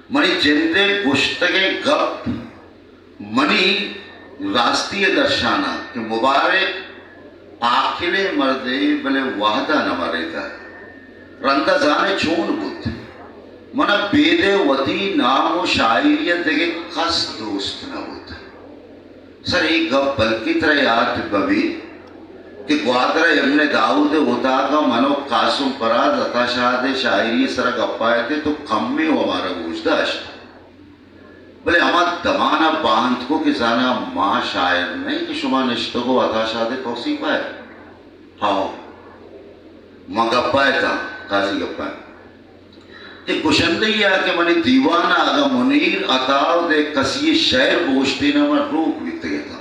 منی جند ءِ گوشتگیں گپ منی راستی ءَ درشان اَنت کہ مبارک عاقلیں مردے، بلے وھد ءَ نہ مریتہ۔ رند ءَ زان ئے چون بوت؟ من ءَ بید ءَ وتی نام ءُ شاعری ءَ دگہ کس دوست نہ بوت۔ سر، اے گپ بلکیں ترا یات بہ بیت کہ گوادر ءَ ابن داؤد ءِ اوتاک ءَ من ءُ قاسم پراز عطا شاد ءِ شاعری ءِ سرا گپ ءَ اتیں تو کمے وَ مارا گوش داشت، بلے ہما دمان ءَ باہند کو کہ زاناں ما شاعر نہ ایں کہ شما نشتگ ءُ عطا شاد ءِ توسیپ ءَ ات۔ ہاؤ، ما گپ ءَ اتاں، قاضی گپ ءَ۔ کہ گشندہی ءَ کہ منی دیوان ءَ اگاں منیر عطا ءُ دگہ کسی ءِ شئیر بگوشتین ءَ من روک بیتگ اتاں۔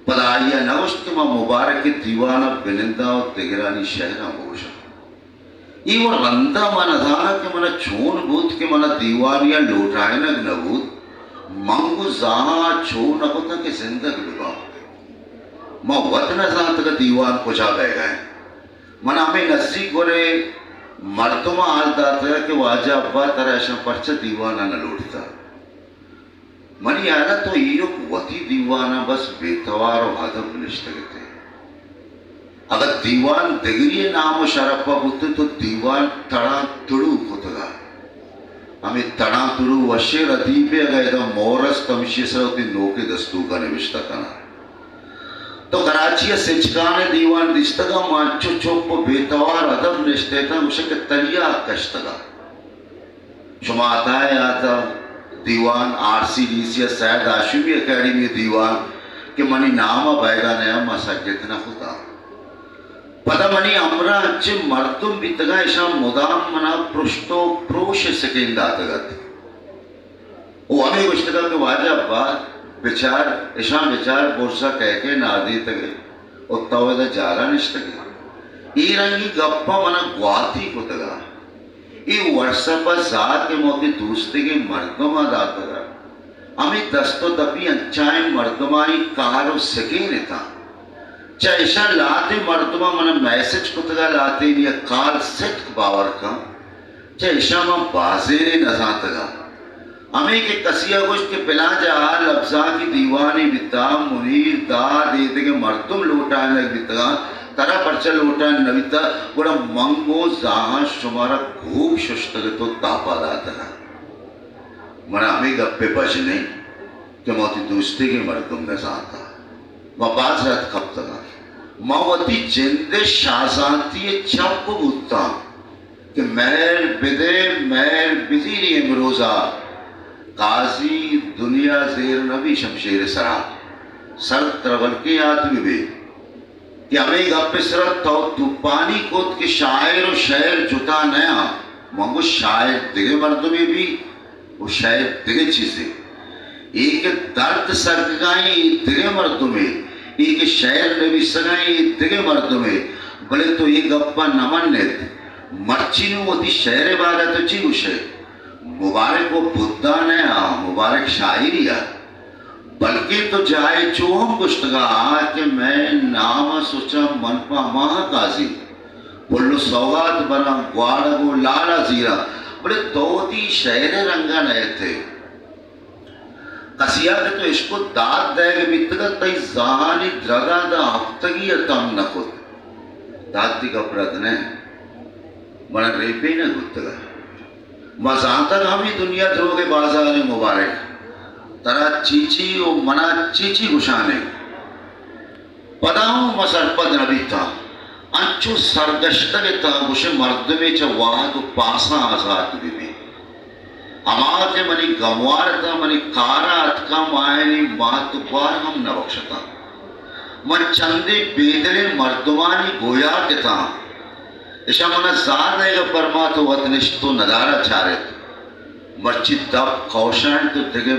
پدا آئی ءَ نہ گوشت کہ من مبارک ءِ دیوان ءَ بننداں ءُ دگرانی شئیراں بگوشاں۔ اے وَ رند ءَ من نزاناں کہ من ءَ چون بوت کہ من ءَ دیوانے ءَ لوٹائینگ نہ بوت، من گوں زاہاں چو نہ کتاں کہ زندگ بہ باں۔ من وت نہ زانتگ ءَ دیوان کجا بئیگ ءَ اِنت۔ من ءَ ہمے نزیک گورے مردماں ہال داتگ کہ واجہ ابا ترا اشاں پرچا دیوان ءَ نہ لوٹتہ؟ منی ہیال ءَ تو ایوک وتی دیوان ءَ بس بے توار ءُ ادب نشتگ ات ئے۔ اگاں دیوان دگری ءِ نام ءُ شرپ ءَ بوتیں تو دیوان تڑاں تڑو کتگ ءَ۔ ہمے تڑاں تڑو وشیں ردیپے، اگاں ادا مور است ہمشی ءِ سرا وتی نوکیں دستونک ءَ نبشتہ کناں۔ تو کراچی ءَ سچکان ءِ دیوان دیستگ ءَ، ما انچو چپ ءُ بے توار ادب نشتگ اتاں، گوشے کہ تریاک کشتگ ءَ۔ شما عطا ءِ یات ءَ دیوان، آر سی ڈی سی ءَ سید ہاشمی اکیڈمی ءِ دیوان کہ منی نام ءَ بئیگ ءَ نہ اَت، ما سگت نہ کتاں۔ پدا منی ہمراہ انچیں مردم بیتگ ءَ، اشاں مدام من ءَ پرشت ءُ پروش ءِ سکین داتگ ات۔ او ہمے گوشتگ ات کہ واجہ ابا بچار، اشاں بچار، برز ءَ کئے کئے نادینتگ ئے ءُ تو ادا جار ءَ نشتگ ئے۔ اے رنگیں گپاں من ءَ گواتی کتگ ءَ۔ اے واٹس ایپ ءَ زاہ کہ ما وتی دوستیگیں مردماں داتگ ءَ۔ ہمے دست ءُ دپی انچائیں مردمانی کار ءُ سکین اتاں۔ چہ اشاں لہتیں مردماں من ءَ میسج کتگ ءَ، لہتینی ءَ کال، ستک باور کن۔ چہ اشاں من بازینے نہ زانتگ ءَ۔ ہمے کہ کسی ءَ گوشت کہ پلاں جاہ ءَ لبزانکی دیوانے بیتگ، منیر داد، اے دگہ مردم لوٹائینگ بیتگ اَنت، ترا پرچا لوٹائینگ نہ بیتگ، گڑا من گوں زاہاں شمارا گوک ششتگ ات ءُ تاپا داتگ ات۔ من ءَ ہمے گپ ءِ بژن اِنت کہ ما وتی دوستیگیں مردم نہ زانت ءَ۔ ما باز رد کپتگ آں۔ ما وتی جند ءِ شاہزانتی ءِ چپ بوتاں کہ مہر بدئے، مہر بزیری امروز ءَ، قاضی دنیا زیر نبی شمشیر ءِ سرا۔ سر ترا بلکیں یات بہ بیت کہ ہمے گپ ءِ سرا تو توپانی کت کہ شاعر ءُ شئیر جتا نہ آں۔ من گوشت شاعر دگہ مردمے بیت ءُ شئیر دگہ چیزے۔ اے کہ درد سگگ ءَ ایں، اے دگہ مردمے۔ اے کہ شئیر نبیسگ ءَ ایں، اے دگہ مردمے۔ بلے تو اے گپ ءَ نہ من ات۔ مرچی نوں وتی شئیر ءِ بارہ ءَ تو چی گوش ئے؟ مبارک وَ بھدا نہ آں، مبارک شاعرے آں۔ بلکیں تو جاہے چو ہم گوشتگ ءَ کہ مئے نام ءَ سوچاں من پہ ہماہاں قاضی، پل ءُ سوغات براں، گواڑگ ءُ لال ءَ زیراں، بلے تو وتی شئیر ءِ رنگ ءَ نہ ات ئے۔ کسی ءَ کہ تو اشکت داد دئیگ بیتگ ات، تئی زاہانی درگ ءَ داں ہپتگی ءَ تم نہ کت۔ داد تی گپ رد نہ، من ءَ ریپین ءَ بوتگ ءَ۔ ما زانتگ ہمے دنیا دروگ ءِ بازار ایں مبارک۔ ترا چی چی ءُ من ءَ چی چی گوشان ایں۔ پدا اوں ما سرپد نہ بیتاں۔ انچو سرگشتگ اتاں، گوشے مردمے چہ وہد ءُ پاساں آزات بہ بیت۔ ہما کہ منی گموار اتاں، منی کار ءَ اتکاں، ما آیانی مات ءُ گوار ہم نہ بکشتاں۔ من چندے بے دلیں مردمانی گویاک اتاں۔ اشاں من ءَ زار دئیگ ءَ پرمات ءُ وت نشت ءُ ندارہ چارت۔ مرچی دپ کوشاں انت ءُ دگہ